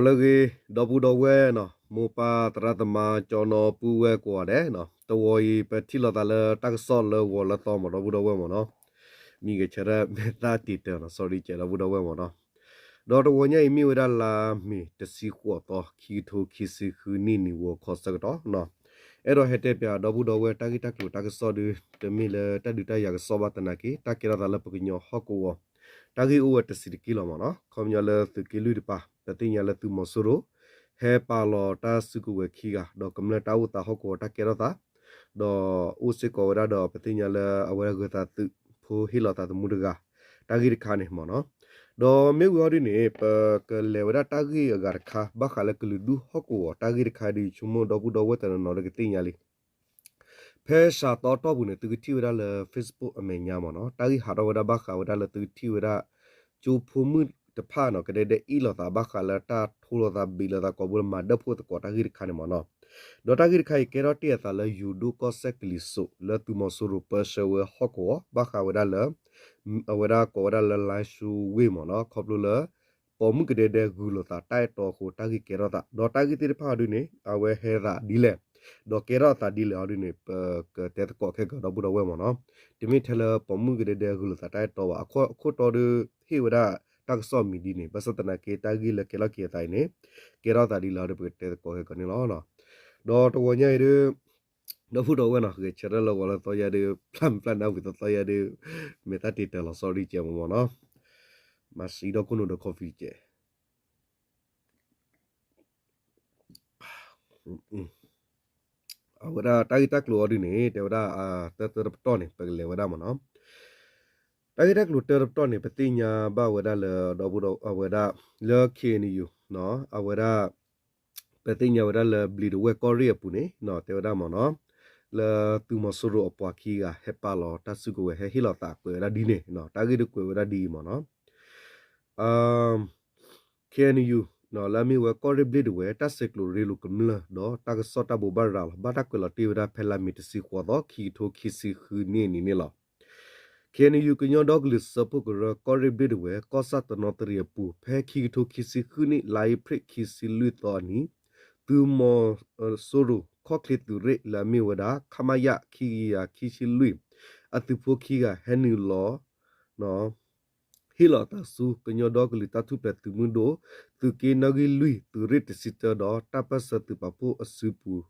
လၢဂ့ၤ ဒီပုၢ်ဒီဝဲၢ်နီၤ, မိၢ်ပၢ်သရၣ်သမါ ကၠီနီၤ ပုၢ်ဝဲၢ်ကိးဂၤဒဲးနီၤ, တဝီၤအံၤ ပထံၣ်လိာ်သးလၢတၢ်ကစီၣ်လၢဂီၤလၢသီမး ဒီပုၢ်ဒီဝဲၢ်မးနီၤ, မံဂဲၤဆၢထၢၣ်မဲာ်သၣ်တံာ်တၢၤနီၤ, sorry ကဲ ဒီပုၢ်ဒီဝဲၢ်မးနီၤ, ဒီးတဝီၤညါအံၤမ့ၢ်ဝဲဒၣ်လါမ့ၤတဆံဃိးသီ ခံကထိခံဆံဃုနံၣ် နံၤဝီခီဆၢကတီၢ်နီၤ, အဲၣ်ဒိးဟဲတဲပၠးဒီပုၢ်ဒီဝဲၢ် တၢ်ဂ့ၢ်တၢ်ကျိၤတၢ်ကစီၣ်ဒု တမ့ၢ်လၢတၢ်ဒုးတၢ်ယၤကစီၣ်ဘၣ်သနာ်က့ တၢ်ကဲထီၣ်သးလၢပကညီဟီၣ်ကဝီၤ တၢ်ဂ့ၢ်အိၣ်ဝဲတဆံးတက့ၢ်လီၤမးနီၤ, ခီပညီလၢသုးက့လွံၢ်တပၤ ပသ့ၣ်ညါလၢသုးမီၤစိရိၤ ဟဲပာ်လီၤတၢ်စုကဝဲၤခံဂၤ ဒီးကမျၢၢ်တၢ်အိၣ်သးဟီၣ်ကဝီၤတၢ်ကဲထီၣ်သး, ဒီးအိၣ်စ့ၢ်ကီးဝဲဒၣ်ဒီး ပသ့ၣ်ညါလၢအဝဲဒၣ်ဂၢၤသးသုးဖိဟ့ၣ်လီၤသးသမူတဂၤ တၢ်ဂ့ၢ်တခါန့ၣ်မးနီၤ, ဒီးမ့ၢ်ဝံၤအီၤဒုန့ၣ် ပကလဲၤဝဲဒၣ်တၢ်ဂ့ၢ်အဂၤတခါ ဘၣ်ဃးလၢကလုာ်ဒူၣ်ဟီၣ်ကဝီၤတၢ်ဂ့ၢ်တခါဒု ဆိကမိၣ်ဒီပုၢ်ဒီဝဲၢ်တနီၤနီၤဒီးကသ့ၣ်ညါလံ ဖဲစှၤသီတီၢ်ပူၤန့ၣ် သုကထံၣ်ဝဲဒၣ်လၢ Facebook အမဲာ်ညါမးနီၤ, တၢ်ဂ့ၢ်ဟးထီၣ်ဝဲဒၣ်ဘၣ်ဃးဝဲဒၣ်လၢသုကထံၣ်ဝဲဒၣ် ကၠိဖိမုၣ်တဖၣ်နီၤ ကဒဲဒဲအ့ၣ်လိာ်သးဘၣ်ဃးလၢတၢ်ထိလိာ်သးဘံးလိာ်သးကိးဘိလၢမၤဒၢၣ်ဖိသကိးတၢ်ဂ့ၢ်တခါန့ၣ်မးနီၤ, ဒီးတၢ်ဂ့ၢ်တခါအံၤကဲထီၣ်တ့ၢ်အသးလၢယိၤဒိၣ်ကီၢ်စဲၣ်ကလံၤစိး လၢသုးမီၤစိရိၤပၢဆှၢဝဲဟီၣ်ကဝီၤ ဘၣ်ဃးဝဲဒၣ်လၢ အဝဲဒၣ်ကိးဝဲဒၣ်လၢ လါၡူဝ့ၢ်မးနီၤ, ခီဖျိလၢ ပိာ်မုၣ်ကဒဲဒဲဂုၤလိာ်သးတၢ်အဲၣ်တီအဃိ တၢ်ဂ့ၢ်ကဲထီၣ်သး ဒီးတၢ်ဂ့ၢ်သ့ၣ်တဖၣ်အီၤဒုန့ၣ် အဝဲဟဲသးဒ်လဲၣ်, ဒီးကဲထီၣ်အသးဒ်လဲၣ်အီၤဒုန့ၣ် ပကတဲသကိးခဲကဒီပုၢ်ဒီဝဲၢ်မးနီၤ, တမ့ၢ်ထဲလၢပိာ်မုၣ်ကဒဲဒဲဂုၤလိာ်သးတၢ်အဲၣ်တီဘၣ်, အခိၣ်တီဒု ဟ့ၣ်ဝဲဒၣ်တၢ်ကစီၣ်မံၤဒ်န့ၣ် ဘၣ်ဆၣ်သနာ်က့ တၢ်ဂ့ၢ်လၢကဲထီၣ်က့ၤအသးအံၤန့ၣ် ကဲထီၣ်အသးဒ်လဲၣ်အီၤဒု ပကတဲသကိးခဲကဒီန့ၣ်လီၤ. ဒီးတဝီၤညါအံၤဒု ဒီပုၢ်ဒီဝဲၢ်နီၤ ဂဲၤဆၢထၢၣ်လၢဂီၤလၢသီယါဒု ဖျါမုၢ်ဖျါနၢ်ဝံၤသီသီယါဒု မဲာ်သၣ်တံာ်တၢၤလီၤ sorry ကဲမးမးနီၤ, မၤစံးဒီခိၣ်နူာ်ဒီး coffee ကဲ အဝဲဒၣ်တၢ်ဂ့ၢ်တၢ်ကျိၤအီၤဒုန့ၣ် တဲဝဲဒၣ် တၢတၢတပတီၢ်န့ၣ် ပကလဲၤဝဲဒၣ်မးနီၤ, တၢ်ဂ့ၢ်တၢ်ကျိၤတၢတပတီၢ်န့ၣ် ပသ့ၣ်ညါဘၣ်ဝဲဒၣ်လၢ ဒီပုၢ်ဒီဝဲၢ် အဝဲဒၣ် လၢ K N U အဝဲဒၣ် ပသ့ၣ်ညါဝဲဒၣ်လၢဘျံးဒဝဲၢ်ကီၢ်ရ့ၣ်အပူၤန့ၣ် တဲဝဲဒၣ်မးနီၤ, လၢသုးမီၤစိရိၤအပှၤခံဂၤ ဟဲပာ်လီၤတၢ်စုကဝဲၤ ဟဲဟ့ၣ်လီၤသးကွဲးဝဲဒၣ်ဒ်န့ၣ် တၢ်ဂ့ၢ်ဒုကွဲးဝဲဒၣ်ဒ်အံၤမးနီၤ K N U လၢအမ့ၢ်ဝဲကီၢ်ရ့ၣ်ဘျ့းဒဝဲၢ် တၢ်ဆဲးကျိးရ့လိာ်ကမျၢၢ် ဒီးတၢ်ကစီၣ်တၢ်ဘိးဘၣ်ရၤလီၤ ဘၣ်တၢ်ကွဲးလီၤတ့ၢ်ဝဲဒၣ်ဖဲလါမ့ၤတဆံဃိးသီ ခံကထိခံဆံဃုနံၣ်အနံၤန့ၣ်လီၤ. K N U ကညီဒီကလုာ်စၢဖှိၣ်ကရၢ ကီၢ်ရ့ၣ်ဘျ့းဒဝဲၢ် ကီၢ်ဆၣ်တနီသရံၣ်အပူၤ ဖဲခံကထိခံဆံဃုနံၣ် လါအ့ဖြ့ၣ်ခံဆံလွံၢ်သီအနံၤ သုးမီၤစိရိၤခီၣ်ချ့သုးရ့ၣ်လၢအမ့ၢ်ဝဲဒၣ် ခမရ ခံကယၤခံဆံလွံၢ် အသုးဖိခံဂၤဟဲနုာ်လီၤ ဟ့ၣ်လီၤအသးဆူ ကညီဒီကလုာ်တၢ်ထူၣ်ဖျဲးသုးမုၢ်ဒိၣ် သုးက့နီၣ်ဂံၢ်လွံၢ် သုးရ့ၣ်တဆံတၢဒီး တၢ်ပၢၢ်ဆၢသုးပာ်ဖှိၣ်အစုပူၤ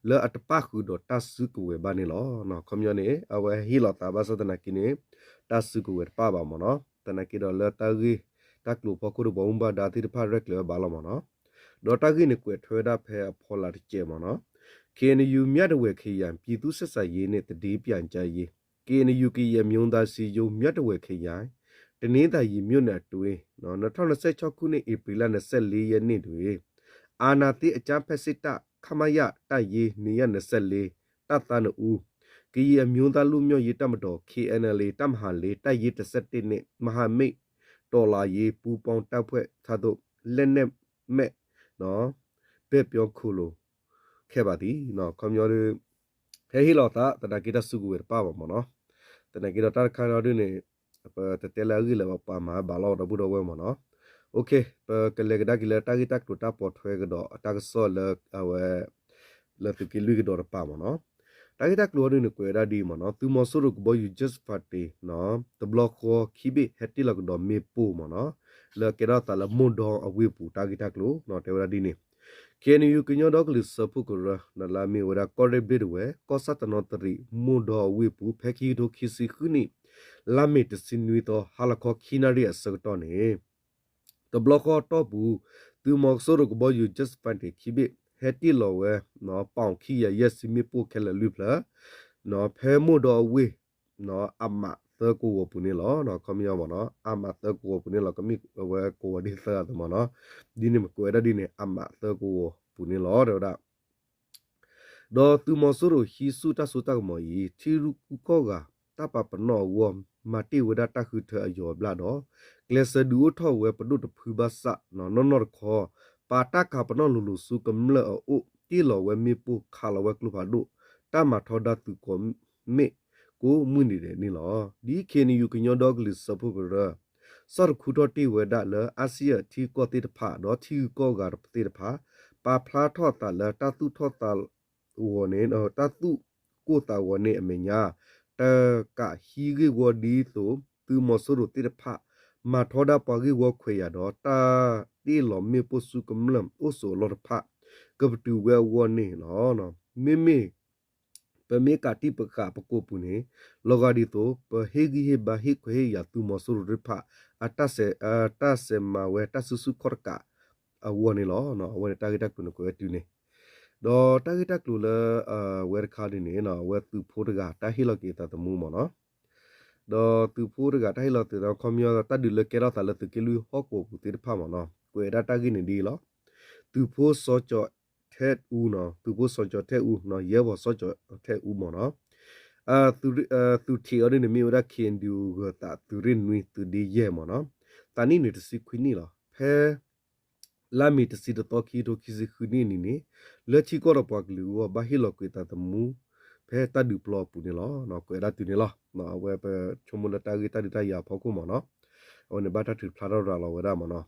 လၢအတပၣ်ဃုာ်ဒီးတၢ်စုကဝဲၤဘၣ်န့ၣ်လီၤ. ခီပညီန့ၣ် အဝဲဟ့ၣ်လီၤသးဘၣ်ဆၣ်သနာ်က့န့ၣ် တၢ်စုကဝဲၤတပၣ်ဘၣ်မ့ၢ်နီၤ. သနာ်က့ဒီးလၢတၢ်ဂ့ၢ်တၢ်ကျိၤဖီခိၣ်ဒီး ပှၤမူဘၣ်ဒါသ့ၣ်တဖၣ်ရဲၣ်ကျဲၤဝဲဘၣ်လီၤမ့ၢ်နီၤ. ဒီးတၢ်ဂ့ၢ်န့ၣ်ကွဲးထွဲဝဲဒၣ်ဖဲအဖီလာ်တစဲးမ့ၢ်နီၤ. K N U မြဝတီခရိုင် ပြည်သူ့ဆက်ဆံရေးနှင့် သတင်းပြန်ကြားရေး K N U ကရင်အမျိုးသားအစည်းအရုံး မြဝတီခရိုင် တနင်္သာရီမြို့နယ်အတွင်း နှစ်ထောင့်နှစ်ဆယ့်ခြောက်ခုနှစ် ဧပြီလ နှစ်ဆယ့်လေးရက်နေ့တွင် အာဏာသိမ်းအကြမ်းဖက်စစ်တပ် ခမရ တပ်ရင်း နှစ်ရာနှစ်ဆယ့်လေး တပ်သားနှစ်ဦး ကရင်အမျိုးသားလွတ်မြောက်ရေးတပ်မတော် K N L A တပ်မဟာလေး တပ်ရင်း တစ်ဆယ့်တစ်နှင့် မဟာမိတ်တော်လှန်ရေးပူးပေါင်းတပ်ဖွဲ့ထံသို့ လက်နက်မဲ့ နော် ဘက်ပြောင်းခိုလှုံခဲ့ပါသည် နော် ခီပညီဒီး ဟဲဟ့ၣ်လီၤသး သနာ်က့တၢ်စုကဝဲၤတပၣ်ဘၣ်မ့ၢ်နီၤ. သနာ်က့ဒီးတၢ်တခါန့ၣ်ဒုးန့ၣ် ပတတဲလၢအဂ့ၢ်လၢၤဘၣ် ပှၤမၤဘၣ်လီၤဒီပုၢ်ဒီဝဲၢ်မ့ၢ်နီၤ. ပကလဲၤကဒါက့ၤလၢတၢ်ဂ့ၢ်တၢ်ကျိၤတၢ်ပိာ်ထွဲကဒီး တၢ်ကစီၣ်လၢအဝဲ လၢသုးက့လွံၢ်ကဒီးတပၤမ့ၢ်နီၤ. တၢ်ဂ့ၢ်တၢ်ကျိၤအီၤဒုးန့ၣ် ကွဲးဝဲဒၣ်ဒ်အံၤမ့ၢ်နီၤ. သုးမီၤစိရိၤကဘီယူၤ Jet Fighter တဘျီဃီခံဘ့ၣ်ဟဲတ့ၢ်လီၤကဒီးမ့ၣ်ပိၢ်မ့ၢ်နီၤ. လၢကဲထီၣ်သးလၢမိၢ်ဒီအဝ့ၢ်ပူၤတၢ်ဂ့ၢ်တၢ်ကျိၤ တဲဝဲဒၣ်ဒ်န့ၣ်. K N U ကညီဒီကလုာ်စၢဖှိၣ်ကရၢ လၢအမ့ၢ်ဝဲဒၣ်ကီၢ်ရ့ၣ်ဘျ့းဒဝဲၢ် ကီၢ်ဆၣ်တနီသရံး မိၢ်ဒီအဝ့ၢ်ပူၤ ဖဲခံကထိခံဆံဃုနံၣ် လါမ့ၤတဆံနွံသီ ဟါလီၤခီခံနၣ်ရံၣ်အဆၢကတီၢ်န့ၣ် တဘျီဃီတီၢ်ပူၤ သုးမီၤစိရိၤကဘီယူၤ Jet Fighter ခံဘ့ၣ် ဟဲတ့ၢ်လီၤဝဲ ပီၣ်ခံကယၤယဲၢ်ဆံမ့ၣ်ပိၢ်ခဲလၢာ်လွံၢ်ဖျၢၣ် ဖဲမိၢ်ဒီအဝ့ၢ် အမးသၢကဝီၤပူၤန့ၣ်လီၤ. ခီပညီမ့ၢ်နီၤ အမးသၢကဝီၤပူၤန့ၣ်လီၤ. ကမ့ၢ်အဝဲကဝီၤဒ်သၢဂၤအသိးမ့ၢ်နီၤ. ဒ်န့ၣ်မ့ၢ်ကွဲးဝဲဒၣ်ဒ်န့ၣ် အမးသၢကဝီၤပူၤန့ၣ်လီၤ တဲဝဲဒၣ် ဒီးသုးမီၤစိရိၤဟံးဆူၣ်တၢ်စိတၢ်ကမီၤအံၤ ထံရူၢ်ကူၣ်ခီၣ်ဂာ် တၢ်ပာ်ပနီၣ်အဂီၢ် မၤတ့ၢ်ဝဲဒၣ်တၢ်ဃုထၢအယီၤအဘျၣ်ဒီး ကျဲးစၢးဒုးအိၣ်ထီၣ်ဝဲပဒိၣ်တဖုဘၣ်ဆၣ် နီၢ်နီၢ်တခီ ပာ်တၢ်ခးပနီၣ်လိၤလိၤဆူကမျၢၢ်အအိၣ် တ့ၢ်လီၤဝဲမ့ၣ်ပိၢ်ခးလီၤဝဲကျိဖးဒိၣ် တၢ်မၤထီဒါသုးကိးမ့ၣ်ကိးမုၢ်နံၤဒဲးန့ၣ်လီၤ. ဒ် K N U ကညီဒီကလုာ်စၢဖှိၣ်ကရၢ စးထီၣ်ခူထီၣ်တ့ၢ်ဝဲဒၣ်လၢ အါစံယၢၣ်ထံကီၢ်သ့ၣ်တဖၣ် ဒီးထံဂုၤကီၢ်ဂၤသ့ၣ်တဖၣ် ပာ်ဖျါထီၣ်သးလၢတၢ်သူၣ်ထီၣ်သးဂီၤန့ၣ် တၢ်သူၣ်ကိၢ်သးဂီၤန့ၣ်အမဲာ်ညါ တကးဟံးဂ့ၢ်ဝီဒ်သိး သုးမီၤစိရိၤသ့ၣ်တဖၣ် မၤထီဒါပှၤဂ့ၢ်ဝီခွဲးယာ်ဒီး တၢ်တ့ၢ်လီၤမ့ၣ်ပိၢ်ဆူကမျၢၢ်အိၣ်ဆိးအလီၢ်တဖၣ် ကပတုာ်ဝဲအဂီၢ်န့ၣ်လီၤ. မ့မ့ၢ် ပမ့ၢ်ကးတံၢ်ပဃာ်ပကိာ်ပူၤန့ၣ် လီၤဂာ်ဒ်သိး ပဟ့ၣ်ဂံၢ်ဟ့ၣ်ဘါဟ့ၣ်ခွဲးဟ့ၣ်ယာ်သုးမီၤစိရိၤသ့ၣ်တဖၣ် အတၢ်စဲးမၤဝဲတၢ်စုဆူၣ်ခီၣ်တကးအဂီၢ်န့ၣ်လီၤ. အဝဲန့ၣ်တၢ်ဂ့ၢ်တၢ်ကျိၤန့ၣ်ကွဲးဝဲတုၤန့ၣ် ဒီးတၢ်ဂ့ၢ်တၢ်ကျိၤလၢ ဝဲတခါဒ်န့ၣ် အဝဲသုးဖိတဂၤတၢ်ဟ့ၣ်လီၤက့ၤသးသမူမ့ၢ်နီၤ, ဒီးသုးဖိတဂၤတၢ်ဟ့ၣ်လီၤက့ၤသးသမူ ခီပညီတၢ်ဒုးလၢကဲထီၣ်သးလၢသုးက့လွံၢ်ဟီၣ်ကဝီၤပူၤသ့ၣ်တဖၣ်မ့ၢ်နီၤ ကွဲးဝဲဒၣ်တၢ်ဂ့ၢ်န့ၣ်ဒ်အံၤလီၤ. သုးဖိစီၤကၠီၤထဲအူနီၤ, သုးဖိစီၤကၠီၤထဲအူနီၤ, ယဲၢ်ဖီၣ်စီၤကၠီၤထဲအူမ့ၢ်နီၤ, သုးထံးအီၤဒ်န့ၣ် မ့ၢ်ဝဲဒၣ် ခ့ၣ်အဲၣ်ယူၣ် ဂၢၤသးသုးရ့ၣ်နွံသုးဒ့ယဲၢ်မ့ၢ်နီၤ, သးနံၣ်န့ၣ်တဆံခွံနံၣ်လီၤ. ဖဲ လါမ့ၤတဆံတသီ ခံကထိခံဆံဃုနံၣ်အနံၤန့ၣ် လၢထံကီၢ်ဒီးပှၤကလုာ်အဂီၢ် ဘၣ်ဟ့ၣ်လီၤကွံာ်သးသမူ ဖဲတၢ်ဒုးပျီအပူၤန့ၣ်လီၤ. ကွဲးဒၣ်တုၤန့ၣ်လီၤ. အဝဲပဆိကမိၣ်လၢတၢ်ဂ့ၢ်တၢ်ဒုးတၢ်ယၤအဖီခိၣ်မ့ၢ်နီၤ, အဝဲန့ၣ်ဘၣ်တၢ်ထုးဖျါထီၣ်ရၤလီၤဝဲဒၣ်မ့ၢ်နီၤ,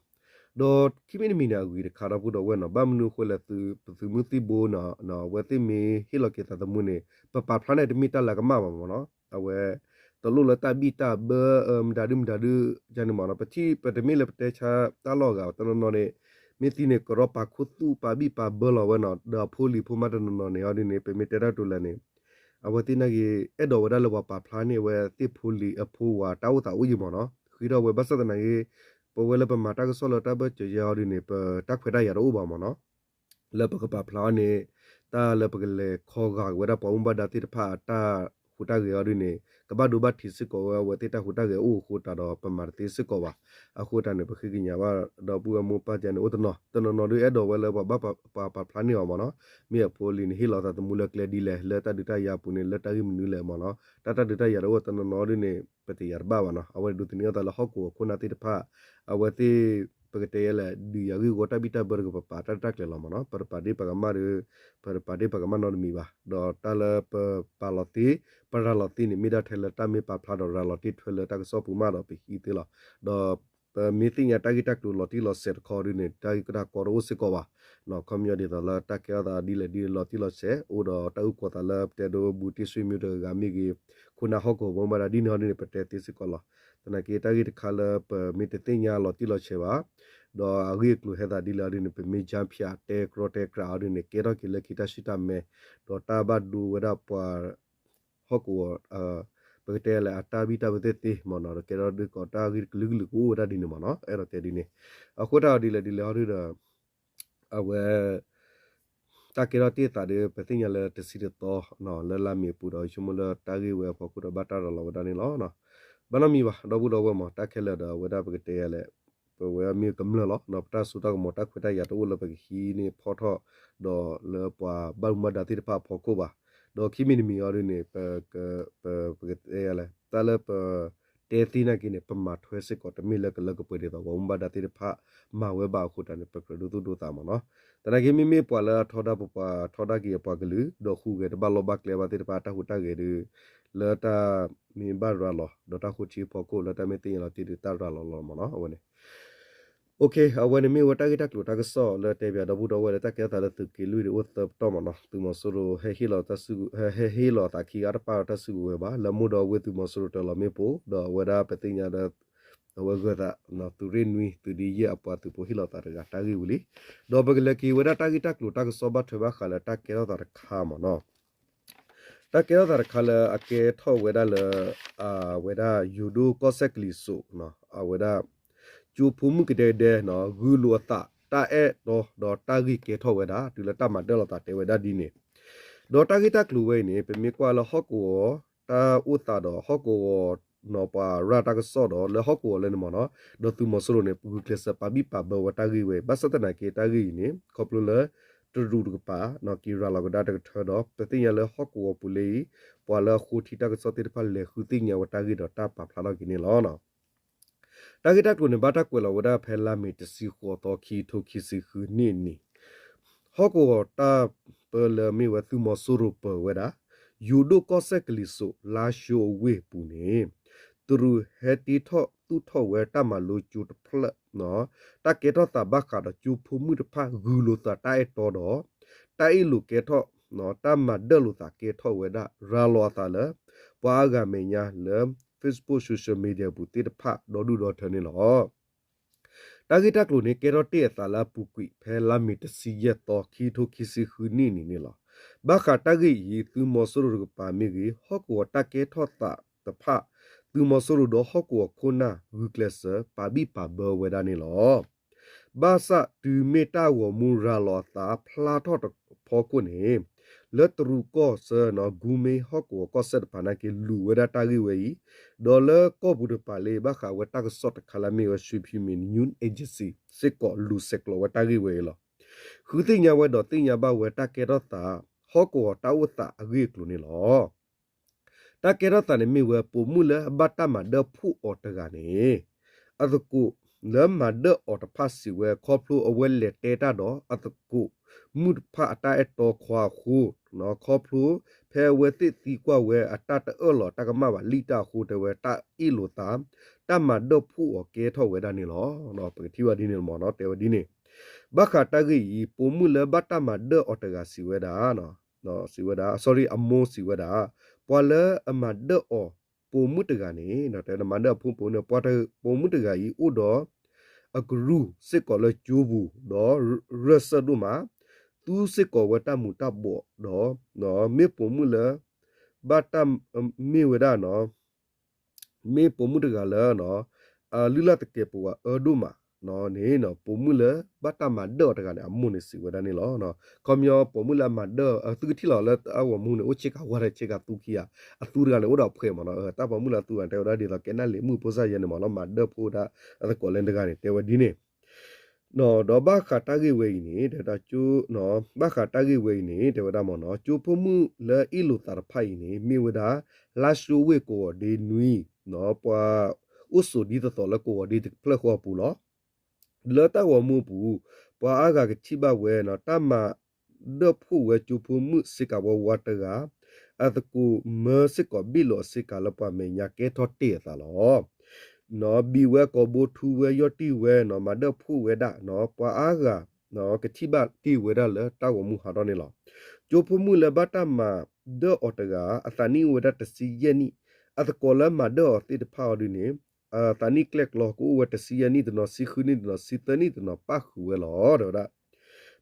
ဒီးခံမံၤတမံၤန့ၣ် အဂ့ၤတခါဒီပုၢ်ဒီဝဲၢ်နီၤ, ဘၣ်မနုၤအဃိလဲၣ် ပသုးမုၢ်သံၣ်ဘိန့ၣ် အဝဲသ့ၣ်မ့ၢ်ဟ့ၣ်လီၤက့ၤသးသမူန့ၣ် ပပာ်ဖျါန့ၣ်တမ့ၢ်တၢ်လၤကမၣ်ဘၣ်မ့ၢ်နီၤ, အဝဲ တလိၣ်လၢတၢ်ဘံၣ်တၢ်ဘၢ မတၤဒုမတၤဒု ယန့ၣ်မ့ၢ်နီၤ, ပထံၣ်ပတမ့ၢ်လၢပတဲဆါတၢ်လီၢ်အဂၤ တနီၤနီၤန့ၣ် မ့ၢ်သံန့ၣ် ကရီပာ်ခူသူၣ်ပာ်ဘံၣ်ပာ်ဘၢလီၤဝဲနီၤ, ဒီးအဖိလံၤဖိမါတနီၤနီၤန့ၣ် အီၤဒ်န့ၣ် ပမ့ၢ်တဲတၢ်တိၤလၢာ်န့ၣ် အဝဲသ့ၣ်နာ်က့ အဲၣ်ဒိးဝဲဒၣ်လၢပှၤပာ်ဖျါန့ၢ်အဝဲသ့ၣ်ဖိလံၤအဖိဝၤတၢ်အိၣ်သးအိၣ်ယံၤမ့ၢ်နီၤ, ဃ့ထီၣ်ဝဲဘၣ်ဆၣ်သနာ်က့ ပဝဲလၢပမၤတၢ်ကစီၣ်လၢတၢ်ဘၢၣ်စၢၤယဲၢ်အီၤဒ်န့ၣ် ပတၢ်ခွဲးတၢ်ယာ်တအိၣ်ဘၣ်မ့ၢ်နီၤ လၢပကပာ်ဖျါအီၤန့ၣ် တၢ်လၢပကလဲၤခီဂာ်က့ၤဝဲဒၣ်ပှၤမူဘၣ်ဒါသ့ၣ်တဖၣ်အတၢ်ဟူးတၢ်ဂဲၤအီၤဒ်န့ၣ် ကဘၣ်ဒိဘၣ်ထံးစ့ၢ်ကီးဝဲ အဝဲသ့ၣ်တၢ်ဟူးတၢ်ဂဲၤအိၣ်အဃိတးဒီးပမၤတသ့စ့ၢ်ကီးဘၣ်. အဃိတးန့ၣ် ပဃ့ကညးဘၣ်ဒီပုၢ်ဝဲၢ်မိၢ်ပၢ်ကဲန့ၣ်အိၣ်တနီၤ တနီၤနီၤဒုးအဲၣ်ဒိးဝဲလၢပှၤဘၣ်ပှၤပာ်ဖျါန့ၢ်အီၤမ့ၢ်နီၤ, မ့ၢ်အဖိလံၤန့ၣ် ဟ့ၣ်လီၤသးသမူလၢကျဲဒ်လဲၣ် လၢတၢ်ဒုးတၢ်ယၤအပူၤန့ၣ် လၢတၢ်ဂ့ၢ်မနုၤလဲၣ်မ့ၢ်နီၤ, တၢ်တၢ်ဒုးတၢ်ယၤတအိၣ် တနီၤနီၤဒ်န့ၣ် ပတယာ်တဘၣ်ဘၣ်နီၤ, အဝဲဒိးသန့ၤအသးလၢဟီၣ်ကဝီၤခိၣ်နၢ်သ့ၣ်တဖၣ် အဝဲသ့ၣ် ပကတဲယဲလဲၣ် ဒုးယၤဂ့ၢ်ဝီတၢ်ဘံၣ်တၢ်ဘၢတကပၤ တၢ်တၢ်ကျဲၤလီၤမ့ၢ်နီၤ, ပတပာ်ဒ့ၣ်ပာ်ကမၣ်ဒီး ပတပာ်ဒ့ၣ်ပာ်ကမၣ်နီတမံၤဘၣ်, ဒီးတၢ်လၢပပာ်လီၤသ့ ပရၤလီၤသ့န့ၣ် မ့ၢ်ဒၣ်ထဲလၢတၢ်မ့ၢ်ပာ်ဖျါဒီးရၤလီၤတ့ၢ်ထွဲလၢတၢ်ကစီၣ်ပူၤမးဒီးပဟံးသ့လီၤ, ဒီးပမ့ၢ်သ့ၣ်ညါတၢ်ဂ့ၢ်တၢ်ကျိၤလီၤတံၢ်လီၤဆဲးတခီဒ်န့ၣ် တၢ်ဂ့ၢ်တၢ်ကီတအိၣ်စ့ၢ်ကီးဘၣ်, ခီပညီဒ်သိးလၢတၢ်ကဲထီၣ်သးဒ်လဲၣ်ဒ်လဲၣ်လီၤတံၢ်လီၤဆဲး အိၣ်ဒီးတၢ်အုၣ်ကီၤသးလၢပတဲဒိဘူးတံၢ်ဆွေမျိုးတဂၤဂၤမ့ၢ်ဂ့ၤ ခိၣ်နၢ်ဟီၣ်ကဝီၤမိၢ်ပၢ်ဒါဒ်န့ၣ်ဟီဒ်န့ၣ် ပတဲသ့စ့ၢ်ကီးလီၤ. သနာ်က့တၢ်ဂ့ၢ်တခါလၢပမ့ၢ်တသ့ၣ်ညါလီၤတံၢ်လီၤဆဲးဘၣ် ဒီးအဂ့ၢ်အကျိၤဟဲသးဒ်လဲၣ်ဒ်န့ၣ် ပမ့ၢ် jump ဖၠးတဲကြီတဲကြးအီၤဒ်န့ၣ် ကဲထီၣ်က့ၤလၢခံတၢ်ဆူၣ်တၢ်မဲ ဒီးတၢ်ဘၣ်ဒိဝဲဒၣ်ပှၤ ဟီၣ်ကဝီၤ ပကတဲလဲၣ် အတၢ်ဘံၣ်တၢ်ဘၢသ့ၣ်သ့ၣ်မ့ၢ်နီၤ ဒီးကဲထီၣ်ဒ်သိးတၢ်ဂ့ၢ်ကလုာ်ကလုာ်ကအိၣ်ဝဲဒၣ်ဒ်န့ၣ်မ့ၢ်နီၤ အဲၣ်ဒိးတဲဒ်န့ၣ် အဃိတၢ်အီၤဒ်လဲၣ်ဒ်လဲၣ်ဟီဒ်ဒီး အဝဲ တၢ်ကဲထီၣ်တ့ၢ်သးဒီး ပသ့ၣ်ညါလၢတဆံတသီ လၢလါမ့ၤအပူၤဒီး ယဆိကမိၣ်လၢတၢ်ဂ့ၢ်ဝဲအဖီခိၣ်ဒီးဘၣ်တၢ်ရၤလီၤဝဲဒၣ်န့ၣ်လီၤ. ဘၣ်နီတမံၤဘၣ် ဒီပုၢ်ဒီဝဲၢ်မ့ၢ် တၢ်ခဲလၢာ်ဒီးအဝဲဒၣ်ပကတဲယၤလဲၣ် ပဝဲမ့ၢ်ကမျၢၢ်လီၤ ပတၢ်စိတၢ်ကမီၤတၢ်ခွဲးတၢ်ယာ်တအိၣ်လၢပကဟံးန့ၢ်ဖီထီၣ် ဒီးလၢပှၤဘၣ်မူဘၣ်ဒါသ့ၣ်တဖၣ်အဖီခိၣ်ဘၣ်. ဒီးခံမံၤတမံၤအီၤဒ်န့ၣ် ပ ပကတဲယၤလဲၣ် တၢ်လၢပ တဲသ့နာ်က့န့ၣ် ပမၤထွဲစ့ၢ်ကီး တမ့ၢ်လၢကလၢကပှဲၤဒ်သိး ပှၤမူဘၣ်ဒါသ့ၣ်တဖၣ် မၤဝဲဘၣ်အဃိတၢ်န့ၣ် ပကြၢးဒိသူၣ်ဒိသးမ့ၢ်နီၤ. သနာ်က့မ့မ့ၢ်ပှၤလၢအထီဒါပပှၤထီဒါက့ၤအပှၤကလုာ် ဒီးဟူးဂဲၤတဘၣ်လီၢ်ဘၣ်ကျဲဘၣ်သ့ၣ်တဖၣ် တၢ်ဟူးတၢ်ဂဲၤဒုး လၢတၢ်မ့ၢ်ဘၣ်ရၤလီၤ ဒီးတၢ်ဃိထံအဖီခိၣ် လၢတၢ်မ့ၢ်သ့ၣ်ညါလီၤတ့ၢ်ဒုးတၢ်ရၤလီၤလီၤမ့ၢ်နီၤ အဝဲန့ၣ် အဝဲန့ၣ်မ့ၢ်ဝဲတၢ်ဂ့ၢ်တၢ်ကျိၤတၢ်ကစီၣ်လၢတဲဘၣ် ဒီပုၢ်ဒီဝဲၢ်လၢတၢ်ကဲထီၣ်သးလၢသုးက့လွံၢ်ဒုးအိၣ်သၢပတီၢ်မ့ၢ်နီၤ. သုးမီၤစိရိၤဟဲဟ့ၣ်လီၤ ဟဲဟ့ၣ်လီၤသးခံဂၤတပၣ်ဒီးတၢ်စုကဝဲၤဘၣ် လၢမိၢ်ဒီးဝ့ၢ်သုးမီၤစိရိၤတၢၤလီၤမ့ၣ်ပိၢ် ဒီးအဝဲဒၣ်ပသ့ၣ်ညါဒီး အဝဲဂၢၤသး သုးရ့ၣ်နွံ သုးဒ့ယဲၢ်အပှၤသုးဖိဟ့ၣ်လီၤသးတဂၤတၢ်ဂ့ၢ်ဝံၤလံ. ဒီးပကလဲၤက့ၤဝဲဒၣ်တၢ်ဂ့ၢ်တၢ်ကျိၤတၢ်ကစီၣ်ဘၣ်ထွဲဘၣ်ဃးလၢတၢ်ကဲထီၣ်သးတခါမ့ၢ်နီၤ. တၢ်ကဲထီၣ်သးတခါလၢအကဲထီၣ်ဝဲဒၣ်လၢ အဝဲဒၣ်ယိၤဒိၣ်ကီၢ်စဲၣ်ကလံၤစိး အဝဲဒၣ် ကၠိဖိမုၣ်ကဒဲကဒဲ ဂုာ်လိာ်အသး တၢ်အဲၣ်တီဒီးတၢ်ဂ့ၢ်ကဲထီၣ်ဝဲဒၣ် တုၤလၢတၢ်မၤဒၢၣ်လိာ်သးတဲဝဲဒၣ်ဒ်န့ၣ် ဒီးတၢ်ဂ့ၢ်တၢ်ကျိၤဝဲအံၤန့ၣ် ပမ့ၢ်ကွၢ်လၢဟီၣ်ကဝီၤ တၢ်အိၣ်သးဒီးဟီၣ်ကဝီၤ ပှၤရၤတၢ်ကစီၣ်ဒီးလၢဟီၣ်ကဝီၤလၢန့ၣ်မ့ၢ်နီၤ ဒီးသုးမီၤစိရိၤန့ၣ် ဂုာ်ကျဲးစၢးပာ်ဘံၣ်ပာ်ဘၢဝဲတၢ်ဂ့ၢ်ဝဲအံၤ ဘၣ်ဆၣ်သနာ်က့တၢ်ဂ့ၢ်အံၤန့ၣ် ခီဖျိလၢ တရူးတကပၤ က့ၤရၤလီၤကဒါတကထၢဒီး ပသ့ၣ်ညါလၢဟီၣ်ကဝီၤပူၤလၢအံၤ ပှၤလၢအဃိထံတၢ်ကစီၣ်သ့ၣ်တဖၣ်လဲၤဃုသ့ၣ်ညါဝဲတၢ်ဂ့ၢ်ဒီးတၢ်ပာ်ဖျါထီၣ်က့ၤန့ၣ်လီၤ. တၢ်ဂ့ၢ်တၢ်ကျိၤန့ၣ် ဘၣ်တၢ်ကွဲးလီၤဝဲဒၣ်ဖဲလါမ့ၤတဆံဃိးသီ ခံကထိခံဆံဃုနံၣ်အနံၤ ဟီၣ်ကဝီၤတၢ်ပၢလၢအမ့ၢ်ဝဲသုးမီၤစိရိၤပၢၤဝဲဒၣ် ယိၤဒိၣ်ကီၢ်စဲၣ်ကလံၤစိး လါၡိအဝ့ၢ်အပူၤန့ၣ် တ တရူးဟဲတ့ထီၣ်သူၣ်ထီၣ်ဝဲတၢ်မၤလိကၠိတဖျၢၣ်, တၢ်ကဲထီၣ်သးဘၣ်ဃးဒီးကၠိဖိမုၣ်တဖၣ်ဂုာ်လိာ်သးတၢ်အဲၣ်တီဒီး တၢ်အ့ၣ်လိာ်ကဲထီၣ် တၢ်မၤဒၢၣ်လိာ်သးကဲထီၣ်ဝဲဒၣ် ရၤလီၤအသးလၢ ပှၤအါဂၤမဲာ်ညါလၢ Facebook social media ပူၤသ့ၣ်တဖၣ်ဒီဒူၣ်ဒီထၢန့ၣ်လီၤ. တၢ်ဂ့ၢ်တၢ်ကျိၤန့ၣ် ကဲထီၣ်တ့ၢ်အသးလၢအပူၤကွံာ် ဖဲလါမ့ၤတဆံယဲၢ်သီ ခံကထိခံဆံဃုနံၣ်န့ၣ်န့ၣ်လီၤ. ဘၣ်ဃးတၢ်ဂ့ၢ်အံၤ သုးမီၤစိရိၤတကပၤမ့ၢ်ဂ့ၤ, ဟီၣ်ကဝီၤတၢ်ကဲထီၣ်သးတဖၣ် သုးမီၤစိရိၤဒီးဟီၣ်ကဝီၤခိၣ်နၢ်ဂုာ်ကျဲးစၢး ပာ်ဘံၣ်ပာ်ဘၢဝဲဒၣ်န့ၣ်လီၤ. ဘၣ်ဆၣ်တုၤမ့ၢ်တၢ်ဂီၤမူရၤလီၤအသးဖျါထီၣ်တဖီခိၣ်န့ၣ် လၢတရူးကီၢ်ဆၢ ဂူမ့ၢ်ဟီၣ်ကဝီၤကီၢ်စဲၣ်တဖၣ်နာ်က့ လူၤဝဲဒၣ်တၢ်ဂ့ၢ်ဝဲအံၤ, ဒီးလၢကီၢ်ပူၤတဖၣ်လၢ ဘၣ်ဃးဝဲတၢ်ကစီၣ်တခါလၢအမ့ၢ်ဝဲ ရွှေဖီမြေ News Agency စ့ၢ်ကီးလူၤဆဲးကျိးဝဲတၢ်ဂ့ၢ်ဝဲအံၤလီၤ. ဃုသ့ၣ်ညါဝဲဒီးသ့ၣ်ညါဘၣ်ဝဲတၢ်ကဲထီၣ်သး ဟီၣ်ကဝီၤတၢ်အိၣ်သးအဂ့ၢ်အကျိၤန့ၣ်လီၤ. တၢ်ကဲထီၣ်သးန့ၣ်မ့ၢ်ဝဲ ပိာ်မုၣ်လၢအဘၣ်တၢ်မၤဒၢၣ်ဖှိၣ်အီၤတဂၤန့ၣ် အသကိးလၢမၤဒၢၣ်အီၤတဖၣ်စံးဝဲ ခီဖျိအဝဲလဲၤတဲတၢ်ဒီးအသကိးမုၣ်တဖၣ်အတၢ်အဲၣ်တီခွါအဃိ, ခီဖျိဖဲအဝဲသ့ၣ်သံကွၢ်ဝဲအတၢ်တအၢၣ်လီၤတၢ်ကမၣ်ဘၣ်လံၣ်တၢ်အဃိ တဲဝဲတၢ်အ့ၣ်လိာ်သး တၢ်မၤဒၢၣ်ဖှိၣ်အီၤကဲထီၣ်ဝဲဒၣ်န့ၣ်လီၤ. ပကထံၣ်ဘၣ်ဒ်န့ၣ်မ့ၢ်နီၤ တဲဝဲဒ်န့ၣ် ဘၣ်ဃးတၢ်ဂ့ၢ်အံၤ ပိာ်မုၣ်လၢဘၣ်တၢ်မၤဒၢၣ်အီၤတဂၤစံးဝဲဒၣ် စံးဝဲဒၣ် sorry အမိၢ်စံးဝဲဒၣ် ပှၤလၢအမၤဒၢၣ်အီၤ ပိာ်မုၣ်တဂၤန့ၣ် တဲမၤဒၢၣ်အီၤပိာ်မုၣ်န့ၣ် ပှၤပိာ်မုၣ်တဂၤအံၤအိၣ်ဒီး အကရူၢ်စ့ၢ်ကီးလၢကၠိပူၤ ဒီးရၢၢ်စၢၢ်ဒိၣ်မး, သူစ့ၢ်ကီးဝဲတၢ်မူၤတၢ်ဘှီးဒီး မ့ၢ်ပိာ်မုၣ်လၢ ဘၣ်တၢ်မ့ၢ်ဝဲဒၣ် မ့ၢ်ပိာ်မုၣ်တဂၤလၢ အလုၢ်လၢ်သကဲးပဝးအၢဒိၣ်မးန့ၣ် ပိာ်မုၣ်လၢဘၣ်တၢ်မၤဒၢၣ်အီၤတဂၤန့ၣ် အမိၢ်န့ၣ်စံးဝဲဒၣ်န့ၣ်လီၤ. ခီပညီပိာ်မုၣ်လၢအမၤဒၢၣ် သုကထံၣ်လီၤလၢအဂီၢ်မူန့ၣ် အိၣ်ဆ့ကၤဝါဒီးဆ့ကၤသူခံဂၤ အသူတဂၤန့ၣ် အိၣ်ဒီးအဖှဲးမ့ၢ်နီၤ တၢ်ပိာ်မုၣ်လၢအသူတဂၤန့ၣ် တဲဝဲဒၣ်ဒ်သိးကဲနၣ်လံာ်မုၣ်ဖိစၢ်ယဲန့ၣ်မ့ၢ်နီၤ မၤဒၢၣ်ဖှိၣ်ဝဲဒၣ်အသကိးလၢတဂၤန့ၣ် တဲဝဲဒ်န့ၣ် ဒီးဘၣ်ဃးတၢ်ဂ့ၢ်ဝဲအံၤန့ၣ် တဲဝဲဒၣ် ဘၣ်ဃးတၢ်ဂ့ၢ်ဝဲအံၤန့ၣ် တဲဝဲဒၣ်မ့ၢ်နီၤ ကၠိဖိမုၣ်လၢအ့ၣ်လိာ်သးတဖၣ်အံၤန့ၣ် မ့ၢ်ဝဲဒၣ် လါၡိဝ့ၢ်ကဝီၤဒ့နွံ ပှၤအိၣ်ဆိးဒ်သိးသိးလၢကဝီၤဒ့တဖျၢၣ်ဃီအပူၤလီၤ. လၢတၢ်ဂီၤမူအပူၤ ပှၤအါဂၤကထံၣ်ဘၣ်ဝဲနီၤ တၢ်မၤဒၢၣ်ဖှိၣ်ဝဲကၠိဖိမုၣ်စ့ကၤဝါဝါတဂၤ အသကိးမၢစ့ၢ်ကီးဘ့ၣ်လိာ်အီၤစ့ကၤလၢပှၤမဲာ်ညါကဲထီၣ်တ့ၢ်အသးလီၤ. ဘံးဝဲကိာ်ဘိထူဝဲယီၢ်တံၢ်ဝဲနီၤ မၤဒၢၣ်ဖှိၣ်ဝဲဒၣ်နီၤ ပှၤအါဂၤ ကထံၣ်ဘၣ်တ့ၢ်ဝဲဒၣ်လၢတၢ်ဂီၤမူဟးထီၣ်န့ၣ်လီၤ. ကၠိဖိမုၣ်လၢဘၣ်တၢ်မၤဒၢၣ်အီၤတဂၤ အသးနံၣ်အိၣ်ဝဲဒၣ်တဆံယဲၢ်နံၣ် အသကိးလၢမၤဒၢၣ်အီၤသ့ၣ်တဖၣ်အီၤဒ်န့ၣ် အသးနံၣ်ကျဲၣ်ကျီကအိၣ်ဝဲတဆံယဲၢ်နံၣ်တနီၤ ဆံဃုနံၣ်တနီၤ ဆံသၢနံၣ်တနီၤ ပၣ်ဃုာ်ဝဲလီၤ တဲဝဲဒၣ်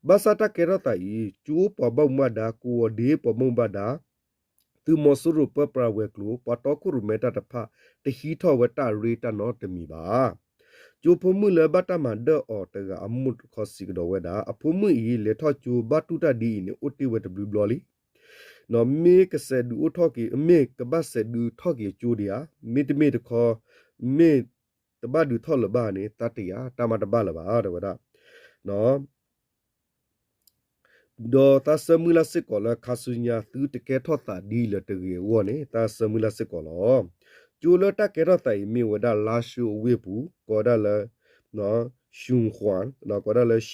ဘၣ်ဆၣ်တၢ်ကဲထီၣ်သးအံၤ ကၠိပှၤဘၣ်မူဘၣ်ဒါ ကဝီၤဒ့ပှၤဘၣ်မူဘၣ်ဒါ သုးမီၤစိရိၤပၢပြးဝဲၤကျိၤ ပှၤတီခိၣ်ရိၣ်မဲတၢ်တဖၣ် တဟံးထီၣ်ဝဲတၢ်ရ့တၢ်နီတမံၤဘၣ်. ကၠိဖိမုၣ်လၢဘၣ်တၢ်မၤဒၢၣ်အီၤတဂၤအမိၢ်တခီစံးကဒီးဝဲဒၣ် အဖိမုၣ်အံၤ လဲၤထီၣ်ကၠိဘၣ်တူၢ်တၢ်ဒ်အံၤန့ၣ် အိၣ်တ့ၢ်ဝဲတဘျုးဘျီလံ မ့ၢ်ကစဲးဒုးအိၣ်ထီၣ်က့ၤ မ့ၢ်ကဘၣ်စဲးဒုးထီၣ်က့ၤအကၠိဒံးဧါ, မ့တမ့ၢ်တခီ မ့ၢ်တဘၣ်ဒုးထီၣ်လၢၤဘၣ်န့ၣ် သးတယာ် တၢ်မၤတဘၣ်လၢၤဘၣ် တဲဝဲဒၣ်. ဒီးသးစၢမုၢ်လၢ်စ့ၢ်ကီးလၢ ခါဆူညါသုတကဲထီၣ်သးဒ်လၢၤတဂ့ၤအဂီၢ်န့ၣ် သးစၢမုၢ်လၢ်စ့ၢ်ကီးလီၤ. ကၠိလၢတၢ်ကဲထီၣ်သးအံၤမ့ၢ်ဝဲဒၣ် လါၡိအဝ့ၢ်ပူၤ ကိးဝဲဒၣ်လၢ ရှုံခွမ် ကိးဝဲဒၣ်လၢ ရှ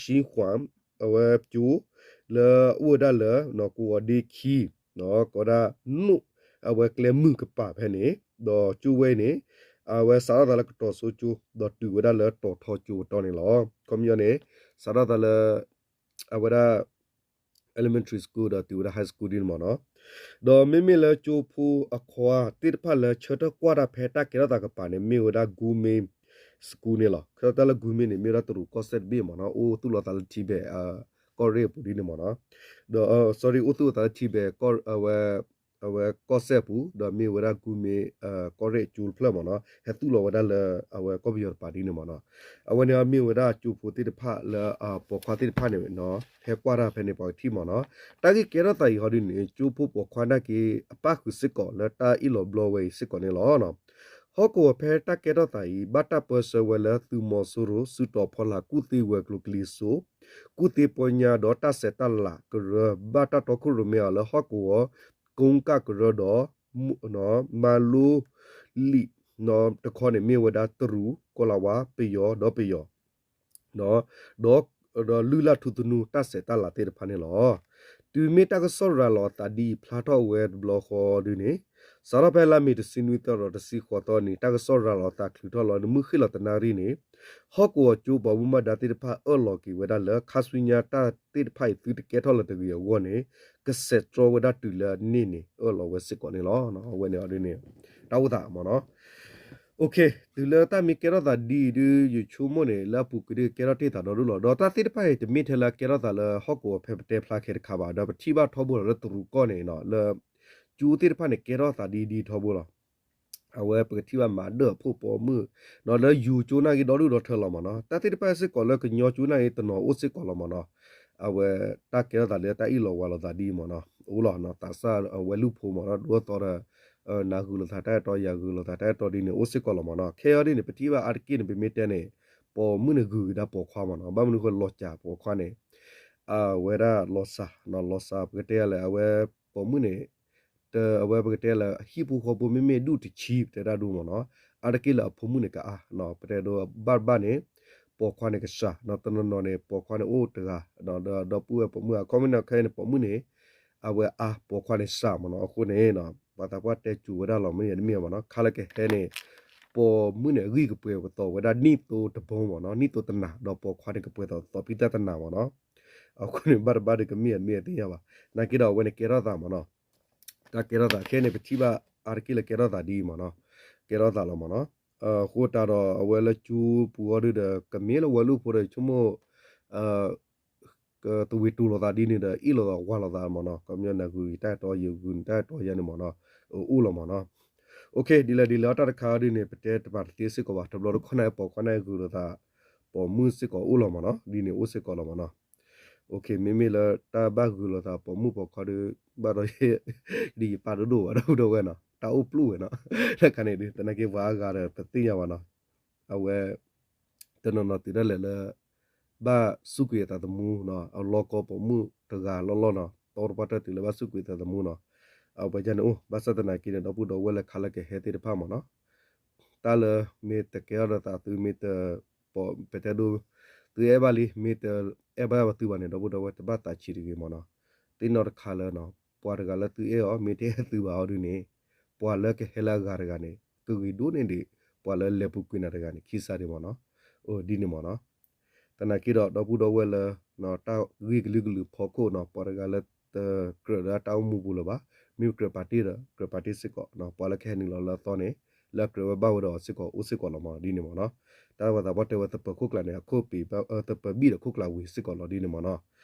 ံခွမ် အဝဲကၠိ လၢအအိၣ်ဝဲဒၣ်လၢ ကဝီၤဒ့ခံ ကိးဝဲဒၣ်နိၣ် အဝဲကျဲမုၢ်ကပၤဖဲန့ၣ် ဒီးကၠိဝဲအံၤန့ၣ် အဝဲစးထီၣ်သးလၢကတီၤစိကၠိ ဒီးတုၤဝဲဒၣ်လၢတီၤထီကၠိအတီၢ်န့ၣ်လီၤ. ခီပညီန့ၣ် စးထီၣ်သးလၢ အဝဲဒၣ် elementary school ဒီးတုၤဝဲဒၣ် high school ဒ်န့ၣ်မ့ၢ်နီၤ. ဒီးမ့မ့ၢ်လၢကၠိဖိအခွါသ့ၣ်တဖၣ်လၢဆၢထၢၣ်ကွၢ်တၢ်ဖဲတၢ်ကဲထီၣ်သးကပၤန့ၣ် မ့ၢ်ဝဲဒၣ် ဂူမ့ၢ် school န့ၣ်လီၤ. ခီတၢ်လၢ ဂူမ့ၢ် န့ၣ် မ့ၢ်ဝဲဒၣ်တရူးကီၢ်စဲၣ်တဘ့ၣ်မ့ၢ်နီၤ အိၣ်သူၣ်လီၤသးလၢထံဘဲၣ် ကီၢ်ရ့ၣ်အပူၤဒ်န့ၣ်မ့ၢ်နီၤ. ဒီး sorry အိၣ်သူၣ်လီၤသးလၢထံဘဲၣ် အဝဲကီၢ်စဲၣ်အပူၤ ဒီးမ့ၢ်ဝဲဒၣ်ဂူမ့ၢ် ကီၢ်ရ့ၣ်အကၠိတဖျၢၣ်မ့ၢ်နီၤ ဟဲသူၣ်လီၤဝဲဒၣ်လၢအဝဲကီၢ်ပယီၤတပၤဒ်န့ၣ်မ့ၢ်နီၤ. အဝဲန့ၣ်မ့ၢ်ဝဲဒၣ်ကၠိဖိသ့ၣ်တဖၣ်လၢပိာ်ခွါသ့ၣ်တဖၣ်န့ၣ် ဟဲကွၢ်တၢ်ဖဲန့ၣ် ပှၤကထံၣ်မ့ၢ်နီၤ. တၢ်ဂ့ၢ်ကဲထီၣ်သးအံၤဟီဒ်န့ၣ် ကၠိဖိပိာ်ခွါနာ်က့ အပၣ်ဃုာ်စ့ၢ်ကီးလၢတၢ်အ့ၣ်လိာ်ဘျီဝဲအံၤစ့ၢ်ကီးန့ၣ်လီၤ. ဟီၣ်ကဝီၤဖဲတၢ်ကဲထီၣ်သးအံၤ ဘၣ်တၢ်ပၢဆှၢဝဲလၢသုးမီၤစိရိၤ စုတီၤဖီလာ် ကူၣ်သ့ဝဲၤကျိၤကလံၤစိး ကူၣ်သ့ပီညါဒီးတၢ်ဆဲးတၢ်လၤကရၢ ဘၣ်တၢ်တီခိၣ်ရိၣ်မဲအီၤလၢဟီၣ်ကဝီၤ ကိကၣ်ကရၢဒီး မၤလိလံာ်တခီန့ၣ် မ့ၢ်ဝဲဒၣ်တရူး ကီၤလၤဝါ ပယီၤဒီးပယီၤ ဒီး ဒီးလုၢ်လၢ်ထူသနူတၢ်ဆဲးတၢ်လၤသ့ၣ်တဖၣ်န့ၣ်လီၤ. တုၤမ့ၢ်တၢ်ကစီၣ်ရၤလီၤအသးဒ်အံၤဖျါထီၣ်ဝဲတဘျီဃီဒ်န့ၣ် စးထီၣ်ဖဲလါမ့ၤတဆံနွံသီဒီးတဆံဃိးသီနံၤ တၢ်ကစီၣ်ရၤလီၤသးချုးထီၣ်လီၤ နမုၢ်ဃ့ၢ်လီၤတနၣ်ရံၣ်န့ၣ် ဟီၣ်ကဝီၤကၠိပှၤမူဘၣ်ဒါသ့ၣ်တဖၣ်အၢၣ်လီၤက့ၤဝဲဒၣ်လၢ ခါဆူညါတၢ်သ့ၣ်တဖၣ်အံၤသုတကဲထီၣ်လၢၤတဂ့ၤအဂီၢ်န့ၣ် ကဆဲးတြီဝဲဒၣ်တုၤလၢအန့ၢ်န့ၣ် အၢၣ်လီၤဝဲစ့ၢ်ကီးန့ၣ်လီၤ. အဝဲန့ၣ်အီၤဒ်န့ၣ် တၢ်အိၣ်သးမ့ၢ်နီၤ တုၤလၢတၢ်မ့ၢ်ကဲထီၣ်သးဒ်အံၤဒ် ယဆိကမိၣ်န့ၣ် လၢအပူၤကွံာ်ဒ်ကဲထီၣ်တ့ၢ်သးဒီဒူၣ်လီၤ. ဒီးတၢ်သ့ၣ်တဖၣ်အံၤ တမ့ၢ်ထဲလၢကဲထီၣ်သးလၢဟီၣ်ကဝီၤဖဲပတဲဖျါခဲတခါဘၣ်. ဒီးပထံၣ်ဘၣ်ထီဘိလီၤလၢတရူးကီၢ်န့ၣ် လၢ ကၠိသ့ၣ်တဖၣ်န့ၣ် ကဲထီၣ်သးဒ်ဒ်ထီဘိလီၤ. အဝဲပကထံၣ်ဘၣ်မၤဒၢၣ်အဖိပိာ်မုၣ် ဒီးလၢယိၤကၠိနၢ်ဂ့ၤဒီဒူၣ်ဒီထၢလီၤမ့ၢ်နီၤ. တၢ်သ့ၣ်တဖၣ်စ့ၢ်ကီးလၢကညီကၠိနၢ်ဂ့ၤတနီၤအိၣ်စ့ၢ်ကီးလီၤမ့ၢ်နီၤ. အဝဲတၢ်ကဲထီၣ်သးလၢတၢ်အ့ၣ်လိာ်ဝါလိာ်သးဒ်အံၤမ့ၢ်နီၤ အိၣ်လီၤနီၤ. သးစၢ်အဝဲလုၢ်ဖိမ့ၢ်နီၤ ဒိသီဒီး နၤဂုာ်လိာ်သးတၢ်အဲၣ်တီ ယၤဂုာ်လိာ်သးတၢ်အဲၣ်တီဒ်န့ၣ် အိၣ်စ့ၢ်ကီးလီၤမ့ၢ်နီၤ. ခဲအံၤဒ်န့ၣ် ပထံၣ်ဘၣ်အါတက့ၢ်န့ၣ် ပမ့ၢ်တဲန့ၣ် ပိာ်မုၣ်န့ၣ်ဂုာ်ကဒါပိာ်ခွါမ့ၢ်နီၤ. ဘၣ်မနုၤဃိလီၤစှၤပိာ်ခွါန့ၣ် အဝဲဒၣ်လီၤစှၤနီၤ လီၤစှၤ ပကတဲလဲၣ် အဝဲပိာ်မုၣ်န့ၣ် အဝဲပကတဲလၢအဟံၣ်ဖိဃီဖိမ့မ့ၢ်ဒူၣ်တဆံ ပတဲတၢ်ဒိမ့ၢ်နီၤ အါတက့ၢ်လၢအဖိမုၣ်န့ၣ်ကအါ ပတဲဒိဘၣ်တဘၣ်န့ၣ် ပိာ်ခွါန့ၣ်ကစှၤ တနီၤနီၤန့ၣ် ပိာ်ခွါန့ၣ်အိၣ်တဂၤ ဒီးဒီပုၢ်ဝဲၢ်ပိာ်မုၣ်အခီပညီခဲအံၤန့ၣ် ပိာ်မုၣ်န့ၣ် အဝဲအါ ပိာ်ခွါန့ၣ်စှၤမ့ၢ်နီၤ. အဃိန့ၣ် ပှၤသးပှၢ်တဲစူၤဝဲဒၣ်လီၤ မ့ၢ်ယၤတမ့ၢ်မ့ၢ်နီၤ ခါလၢကဟဲန့ၣ် ပိာ်မုၣ်န့ၣ် အဂံၢ်ကပှဲၤပသီဝဲဒၣ်နံၣ်သိတဘိမ့ၢ်နီၤ နံၣ်သိတနၤ ဒီးပိာ်ခွါန့ၣ်ကပှဲၤသီသီဖံတၢ်တနၤမ့ၢ်နီၤ. အဃိန့ၣ် ဘၣ်တဘၣ်ဒီးကမ့ၢ်ယၤတမ့ၢ်သ့ၣ်ညါဘၣ် နာ်က့ဒီးအဝဲန့ၣ်ကဲထီၣ်သးမ့ၢ်နီၤ တၢ်ကဲထီၣ်သးခဲန့ၣ် ပထံၣ်ဘၣ်အါတက့ၢ်လၢကဲထီၣ်သးဒ်အံၤမ့ၢ်နီၤ ကဲထီၣ်သးလီၤမ့ၢ်နီၤ. အဃိတၢ်ဒီးအဝဲလၢကၠိပူၤအီၤဒုဒီး ကမ့ၢ်လၢဝဲလူၢ်ဖိဒီးဆိကမိၣ် ကသဝ့ၤတူၢ်လိာ်သးဒ်န့ၣ်ဒီး အ့ၣ်လိာ်သးဝါလိာ်သးမ့ၢ်နီၤ ကမျၢၢ်နၤဂုာ်တၢ်အဲၣ်တီ ယဂုာ်တၢ်အဲၣ်တီယၤန့ၣ်မ့ၢ်နီၤ အိၣ်လီၤမ့ၢ်နီၤ. ဒ်လဲၣ်ဒ်လဲၣ်အတၢ်တခါအီၤဒ်န့ၣ် ပတဲတပာ်တသ့စ့ၢ်ကီးဘၣ် တဘျီတခီၣ်န့ၣ်ပိာ်ခွါန့ၣ်ဂုာ်လိာ်သး ပိာ်မုၣ်စ့ၢ်ကီးအိၣ်လီၤမ့ၢ်နီၤ ဒ်န့ၣ်အိၣ်စ့ၢ်ကီးလီၤမ့ၢ်နီၤ. မ့မ့ၢ်လၢတၢ်ဘၣ်ဂုာ်လိာ်သးပိာ်မုၣ်ပိာ်ခွါဒီး ဘၣ်ဒီး ဒ်ယပာ်ဒိၣ်ဒိၣ်ဘၣ် ဒီပုၢ်ဒီဝဲၢ်နီၤ တၢ်အိၣ်ပျိၣ်ဝဲနီၤ တခါန့ၣ်ဒ် သနာ်က့ပှၤအါဂၤဒီးပသ့ၣ်ညါဘၣ်နီၤ အဝဲ တနီၤနီၤတုၤဒၣ်လဲာ်လၢ ဘၣ်စူးကွံာ်အသးသမူ အလီၢ်ကီပိာ်မုၣ်တဂၤလီၢ်လီၢ်နီၤ တီတပှၢ်တၢၢ်တုၤလၢဘၣ်စူးကွံာ်အသးသမူနီၤ အဝဲဒ်န့ၣ်အိၣ် ဘၣ်ဆၣ်သနာ်က့န့ၣ် ဒီပုၢ်ဒီဝဲၢ်လၢခါလၢကဟဲသ့ၣ်တဖၣ်မ့ၢ်နီၤ တၢ်လၢမ့ၢ်တကဲထီၣ်ဒီးသးသု မ့ၢ်တ ပတဲဒိ သုအဲၣ်ဘၣ်လံ မ့ၢ်တအဲၣ်ဘၣ်သုဘၣ်န့ၣ် ဒီပုၢ်ဒီဝဲၢ်တဘၣ်သးဆံးတဂ့ၤမ့ၢ်နီၤ. သ့ၣ်နီၣ်တခါလၢ ပှၤတဂၤလၢသုအဲၣ်အီၤ မ့ၢ်တအဲၣ်သုဘၣ်အီၤဒ်န့ၣ် ပှၤလၢကဟဲလၢအဂၤတဂၤန့ၣ် ကဂ့ၤဒိၣ်န့ၢ်ဒံး ပှၤလၢလဲၤပူၤကွံာ်နၤတဂၤန့ၣ် ခံစးဒံးမ့ၢ်နီၤ. ဒ်န့ၣ်မ့ၢ်နီၤ. သနာ်က့ဒီး ဒီပုၢ်ဒီဝဲၢ်လၢ တၢ်ဂ့ၢ်ကလုာ်ကလုာ်ဖီခိၣ်နီၤ ပှၤတဂၤလၢတကြၢးဒီးတၢ်အိၣ်မူပူၤလၢၤဘၣ်, မ့ၢ်ကြၢးပာ်တ့ၢ်ဒီး ကြၢးပာ်တ့ၢ်စ့ၢ်ကီး, ပှၤလၢကဟဲနုာ်လီၤလၢအသီန့ၣ် လၢအကြၢးဝဲဘၣ်ဝဲဒီးအီၤစ့ၢ်ကီး အိၣ်စ့ၢ်ကီးလီၤမ့ၢ် ဒ်န့ၣ်မ့ၢ်နီၤ. တၢ်ပှၤသးပှၢ်တဲဝဲသပၢၤခိၣ်ကျးန့ၣ် အခိၣ်ပ့ၤ သပၢၤဘံၣ်ဒီးခိၣ်ကျးဝံၤစ့ၢ်ကီးလီၤ ဒ်န့ၣ်မ့ၢ်နီၤ.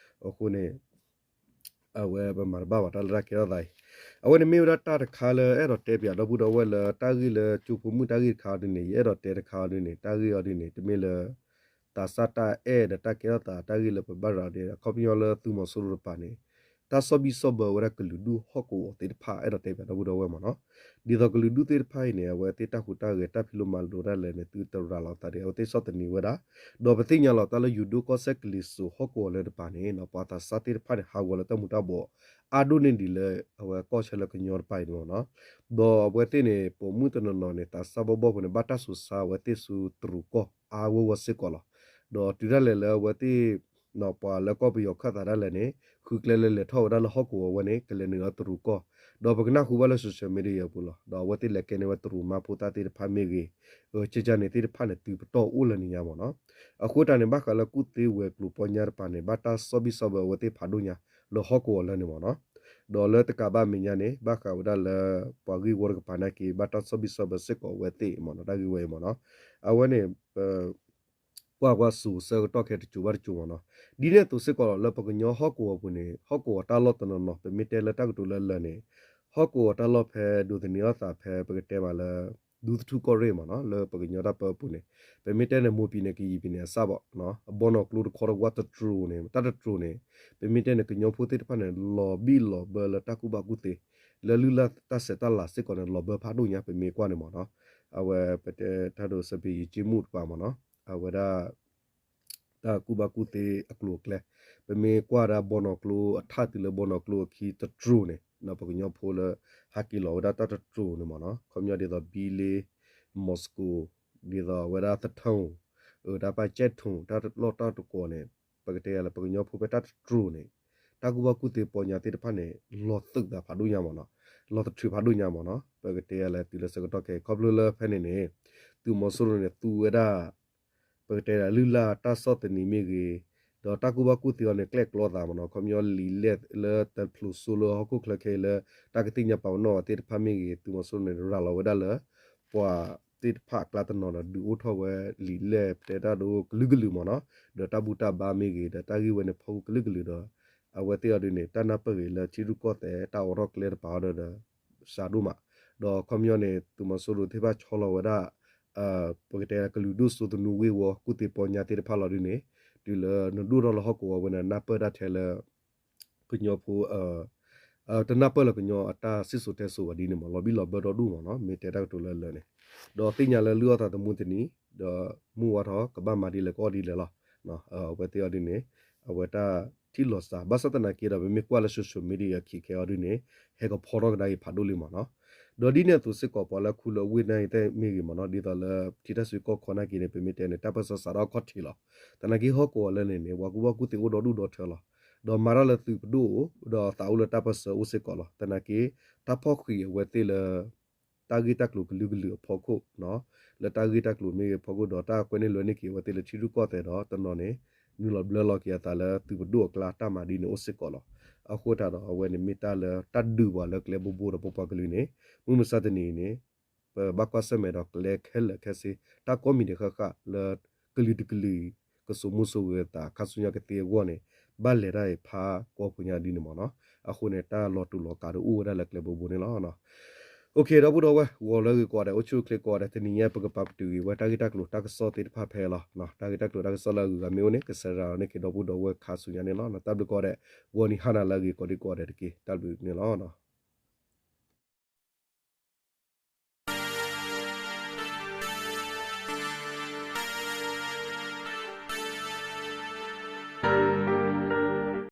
အဃိန့ၣ် အဝဲပမၤတဘၣ်ဘၣ်တၢ်လၢတၢ်ကဲထီၣ်သးအံၤ, အဝဲန့ၣ်မ့ၢ်ဝဲဒၣ်တၢ်တခါလၢအဲၣ်ဒိးတဲပၠးဒီပုၢ်ဒီဝဲၢ်လၢတၢ်ဂ့ၢ်လၢကၠိဖိမုၣ်တၢ်ဂ့ၢ်တခါအီၤဒ်န့ၣ် ယအဲၣ်ဒိးတဲတခါအီၤဒ်န့ၣ် တၢ်ဂ့ၢ်အီၤဒ်န့ၣ် တမ့ၢ်လၢ သးစၢ်တၢ်အဲၣ်ဒီးတၢ်ကဲထီၣ်သးတၢ်ဂ့ၢ်လၢပဘၣ်ရၤဒဲး အခီပညီလၢသုးမီၤစိရိၤတပၤန့ၣ် တၢ်ဆီၣ်ဘံၣ်ဆီၣ်ဘၢဝဲဒၣ်ကလုာ်ဒူၣ်ဟီၣ်ကဝီၤသ့ၣ်တဖၣ် အဲၣ်ဒိးတဲပၠးဒီပုၢ်ဒီဝဲၢ်မ့ၢ်နီၤ. ဒ်သိးကလုာ်ဒူၣ်သ့ၣ်တဖၣ်အံၤန့ၣ် အဝဲသ့ၣ်တၢ်ဟူးတၢ်ဂဲၤတၢ်ဖံးလိမၤလိတၢ်လဲၣ်န့ၣ် သုတရၤလီၤသးဒံး အဝဲသ့ၣ်ဆီၣ်သနံးဝဲဒၣ်, ဒီးပသ့ၣ်ညါလီၤတၢ်လၢယိၤဒိၣ်ကီၢ်စဲၣ်ကလံၤစိးဟီၣ်ကဝီၤလၢတပၤန့ၣ် ပှၤသးစၢ်သ့ၣ်တဖၣ်န့ၣ် ဟးဂီၤလၢတၢ်မူၤတၢ်ဘှီး အါဒိၣ်န့ၢ်ဒံးလၢ အဝဲကီၢ်ဆၢလၢကညီတပၤအံၤန့ၣ်မ့ၢ်နီၤ. ဒီးအဝဲသ့ၣ်န့ၣ် ပိာ်မုၣ်တနီၤနီၤန့ၣ် သးစၢ်ဘီၣ်ဘီၣ်ဖိန့ၣ် ဘၣ်တၢ်စိာ်ဆါအဝဲသ့ၣ်ဆူတရူးကီၢ်အါဂီၢ်ဂီၢ်စ့ၢ်ကီးလီၤ. ဒီးတုၤဒၣ်လဲာ်လၢအဝဲသ့ၣ် ပှၤလၢကီၢ်ပယီၤခၢၣ်သးဒၣ်လဲာ်န့ၣ် ဃုကျဲလၢလဲၤထီၣ်ဝဲဒၣ်လၢဟီၣ်ကဝီၤဝဲန့ၣ် ကလဲၤနုာ်လီၤတရူးကီၢ်, ဒီးပကနၢ်ဟူဘၣ်လၢ social media ပူၤလီၤ. ဒီးအဝဲသ့ၣ်လဲၤကဲန့ၢ်ဝဲတရူးမါဖိသၣ်သ့ၣ်တဖၣ်မ့ၢ်ဂ့ၤ, ကကန့ၣ်သ့ၣ်တဖၣ်န့ၣ် တုၤပတီၢ်အိၣ်လၢနံၤညါမ့ၢ်နီၤ. အဃိတၢ်န့ၣ် ဘၣ်ဃးလၢကူၣ်သ့ဝဲၤကျိၤပီညါတပၤန့ၣ် ဘၣ်တၢ်ဆီၣ်ဘံၣ်ဆီၣ်ဘၢအဝဲသ့ၣ်ဖးဒိၣ်ညါ လၢဟီၣ်ကဝီၤလၢန့ၣ်မ့ၢ်နီၤ. ဒီးလၢတကးဘၣ်မဲာ်ညါန့ၣ် ဘၣ်ဃးဝဲဒၣ်လၢ ပှၤဂ့ၢ်ဝီတကပၤနာ်က့ ဘၣ်တၢ်ဆီၣ်ဘံၣ်ဆီၣ်ဘၢစ့ၢ်ကီးအဝဲသ့ၣ်မ့ၢ်နီၤ တၢ်ဂ့ၢ်ဝဲအံၤမ့ၢ်နီၤ. အဝဲန့ၣ် ပ ကွၢ်ကွၢ်စိၤဆၢကတီၢ်ခဲတစိၤဘၣ်တစိၤမ့ၢ်နီၤ. ဒ်န့ၣ်အသိးစ့ၢ်ကီးလီၤ လၢပကညီဟီၣ်ကဝီၤပူၤန့ၣ် ဟီၣ်ကဝီၤတၢ်လီၢ်တနီၤနီၤ ပမ့ၢ်တဲလၢတၢ်ကတိၤလၢလၢာ်န့ၣ် ဟီၣ်ကဝီၤတၢ်လီၢ်ဖဲဒိးသန့ၤအီၣ်သးဖဲပကတဲမးလၢ ဒူသထူၣ်ကီၢ်ရ့ၣ်မ့ၢ်နီၤ လၢပကညီတၢ်ပၢအပူၤန့ၣ် ပမ့ၢ်တဲန့ၣ် မိၢ်ပံၤန့ၣ် ကယံာ်ပံၤန့ၣ် အစၢ်ဘီၣ် အဘီနီၢ်ကျိတခီတဝၣ်တတြိၤန့ၣ် တၢ်တတြိၤန့ၣ် ပမ့ၢ်တဲန့ၣ် ကညီဖိသ့ၣ်တဖၣ်န့ၣ် လီၤဘံၣ်လီၤဘၢလၢတၢ်ကူၣ်ဘၣ်ကူၣ်သ့ လၢလုၢ်လၢ်တၢ်ဆဲးတၢ်လၤစ့ၢ်ကီးန့ၣ် လီၤဘၢဖးဒိၣ်ညါ ပမ့ၢ်ကွၢ်န့ၣ်မ့ၢ်နီၤ. အဝဲပတဲတၢ်ဒိးစပံးယ့ကၠံမူၣ်တပၤမ့ၢ်နီၤ အဝဲဒၣ် တၢ်ကူၣ်ဘၣ်ကူၣ်သ့အကျိၤအကျဲ ပမ့ၢ်ကွၢ်ဒၣ်ဘီနီၢ်ကျိအထၣ်တုၤလၢဘီနီၢ်ကျိအခံတတြိၤန့ၣ် ပကညီဖိလၢ ဟးက့ၤလီၤဝဲဒၣ်တၢ်တတြိၤန့ၣ်မ့ၢ်နီၤ ခီပညီဒ်သိးဘံလ့ မီၤစကိၤ ဒ်သိးအဝဲဒၣ်သထူၣ် တၢ်ပာ်ကဲထိၣ် တၢ်လီၢ်တၢ်တကွီၤန့ၣ် ပကတဲယၤလၢပကညီဖိဖဲတၢ်တတြိၤန့ၣ် တၢ်ကူၣ်ဘၣ်ကူၣ်သ့ပီညါသ့ၣ်တဖၣ်န့ၣ် လီၤသုးသးဖးဒိၣ်ညါမ့ၢ်နီၤ, လီၤသထြုးဖးဒိၣ်ညါမ့ၢ်နီၤ. ပကတဲလၢတုၤလၢဆၢကတီၢ်ခဲအံၤ ခီဖျိလၢဖဲန့ၣ်န့ၣ် သုးမီၤစိရိၤန့ၣ် သူဝဲဒၣ် ပကတဲဒၣ်လုၢ်လၢ်တၢ်ဆီၣ်သနံးမ့ၢ်ဂ့ၤ, ဒီးတၢ်ကူၣ်ဘၣ်ကူၣ်သ့အီၤန့ၣ် ကျဲၣ်ကျီသးမ့ၢ်နီၤ, ခီပညီလံာ်လဲၢ်လၢတဖျိးစိလၢဟီၣ်ခိၣ်ချၢခဲအံၤလၢ တၢ်ကသ့ၣ်ညါပာ်ပနီၣ်အီၤသ့ၣ်တဖၣ်မ့ၢ်ဂ့ၤ သုးမီၤစိရိၤန့ၣ် ရၤလီၤဝဲဒၣ်လၢ ပှၤသ့ၣ်တဖၣ်အကျါတနီၤဒီး ဒုးအိၣ်ထီၣ်ဝဲလံာ်လဲၢ်ပတဲတၢ်ဒိကလုာ်ကလုာ်မ့ၢ်နီၤ, ဒီးတၢ်ဘူၣ်တၢ်ဘါမ့ၢ်ဂ့ၤ ဒီးတၢ်ဂ့ၢ်ဝဲန့ၣ်ဖီခိၣ်ကလုာ်ကလုာ်ဒီး အဝဲသ့ၣ်အီၤဒ်န့ၣ် တၢ်နၢ်ပၢၢ်ဂ့ၤလၢထံရူၢ်ကီၢ်သဲး တၢ်အိးထီၣ်ကျဲတပၤအီၤဒီး စှၤဒိၣ်မး, ဒီးခီပညီန့ၣ် သုးမီၤစိရိၤသ့ၣ်တဖၣ်ဆီလီၤဝဲဒၣ် ပကတဲကလုာ်ဒိၣ်စိသနူဝ့ၢ်ဝီ ကူၣ်သ့ပီညါသ့ၣ်တဖၣ်လီၤဒ်န့ၣ်, တုၤလၢနဒိၣ်ထီၣ်လၢဟီၣ်ကဝီၤဝဲန့ၣ် နၢ်ပၢၢ်တၢ်ထဲလၢ ကညီဖိ တနၢ်ပၢၢ်လၢကညီအတၢ်စံၣ်စိၤတဲစိၤဘၣ်ဒ်န့ၣ်မ့ၢ် လီၤဘံၣ်လီၤဘၢဒီဒူၣ်မ့ၢ်နီၤ, မ့ၢ်တဲတၢ်ကတိၤလၢလၢာ်န့ၣ်, ဒီးသ့ၣ်ညါလၢလုၢ်အီၣ်သးသမူတနံၤ ဒီးမုၢ်ဝါထီၣ်ကဘၣ်မၤဒ်လဲၣ်ကအီၣ်ဒ်လဲၣ်လီၤ. အဝဲသ့ၣ်အီၤဒ်န့ၣ် အဝဲတၢ်ထံၣ်လီၤစှၤ ဘၣ်ဆၣ်သနာ်က့ဒီး ပမ့ၢ်ကွၢ်လၢ social media ခံခဲအီၤဒ်န့ၣ် ဟဲကဖီထီၣ်ကဒါက့ၤဖးဒိၣ်လံမ့ၢ်နီၤ. ဒီးဒ်န့ၣ်အသိးစ့ၢ်ကီး ပှၤလၢခူလၢအဝ့ၢ်နာ်က့ၤသ့ၣ်မ့ၢ်ဂ့ၤမ့ၢ်နီၤ, ဒ်သိးလၢထံတၢ်စုကီၢ်ခီနာ်က့ၤန့ၣ် ပမ့ၢ်တဲန့ၣ် တၢ်ပၢၢ်ဆၢစးထီၣ်ခီၣ်ထံးလီၤ. သနာ်က့ဟီၣ်ကဝီၤလၢန့ၣ်န့ၣ် ပှၤကူၣ်ဘၣ်ကူၣ်သ့အိၣ်ဒီဒူၣ်ဒီထၢလီၤ. ဒီးမၤတၢ်လၢသုးပဒိၣ် ဒီးသးအိၣ်လၢတၢ်ပၢၢ်ဆၢအိၣ်စ့ၢ်ကီးလီၤ. သနာ်က့ တၢ်ဖီၣ်ဃံးအဝဲသ့ၣ်လၢ တၢ်ဂ့ၢ်တၢ်ကျိၤကလုာ်ကလုာ်အဖီခိၣ်, လၢတၢ်ဂ့ၢ်တၢ်ကျိၤမ့ၢ်ဂ့ၤအဖီခိၣ်ဒီး တၢ်ကွဲန့ၢ်လွဲန့ၢ်က့ၤအဝဲသ့ၣ်လၢထံရူၢ်ကီၢ်သဲးဒီးတနီၤန့ၣ် နုာ်လီၤဘျၢလီၤက့ၤအသးလၢသုးပဒိၣ်အကျါတၢ်မၤဒ်န့ၣ်အိၣ်စ့ၢ်ကီးလီၤ. အဃိသတးဒီး အဝဲန့ၣ်မ့ၢ်တၢ်လၢတၢ်ဒုးပှၤလၢကျဲဘိဘိဒီးပပှၤကလုာ်န့ၣ် မုၢ်မဆါတနံၤအံၤန့ၣ် ပဘၣ်ကွၢ်ဆၢၣ်မဲာ်ဒီးကျဲခဲလၢာ်ခဲဆ့ တၢ်ကိးမံၤဒဲးဃၣ်ဃၣ်လၢ ကလုာ်တကလုာ် ကစိာ်မူစိာ်ဂဲၤသး ခါဆူညါကသ့အဂီၢ်န့ၣ် ဘၣ်လဲၤတၢ်အံၤဖးကီၢ်ဖိညါဒ်န့ၣ်မ့ၢ်နီၤ. အဃိန့ၣ် တၢ်လီၤတူာ်လီၤကာ်ဒုးအိၣ်ဝဲဒၣ်လၢကျဲဘိဘိန့ၣ်လီၤ. အိၣ်ခ့ ဒီပုၢ်ဒီဝဲၢ် ဂီၤလၢအဂ့ၤကိးဂၤဒဲး အိၣ်ဆူၣ်အိၣ်ချ့ကိးဂၤဒဲး တနံၤညါပကပာ်ပတုာ်ဂ့ၤဝဲတၢ်ဂ့ၢ်တၢ်ကျိၤတၢ်ကစီၣ်သ့ၣ်တဖၣ်ဖဲလီၤ. တၢ်ဂ့ၢ်တၢ်ကျိၤတၢ်ကစီၣ်လၢအဂုၤအဂၤမ့ၢ်အိၣ်န့ၣ် ကစဲးရၤန့ၢ်က့ၤဒီပုၢ်ဒီဝဲၢ်ခါဆူညါန့ၣ်လီၤ. တၢ်ဘျုးကိးဂၤဒဲး ဂီၤနံၤဟါနၤလၢအဂ့ၤကိးဒံကိးဂၤဒဲးတက့ၢ်. တၢ်ဘျုးန့ၣ်လီၤ.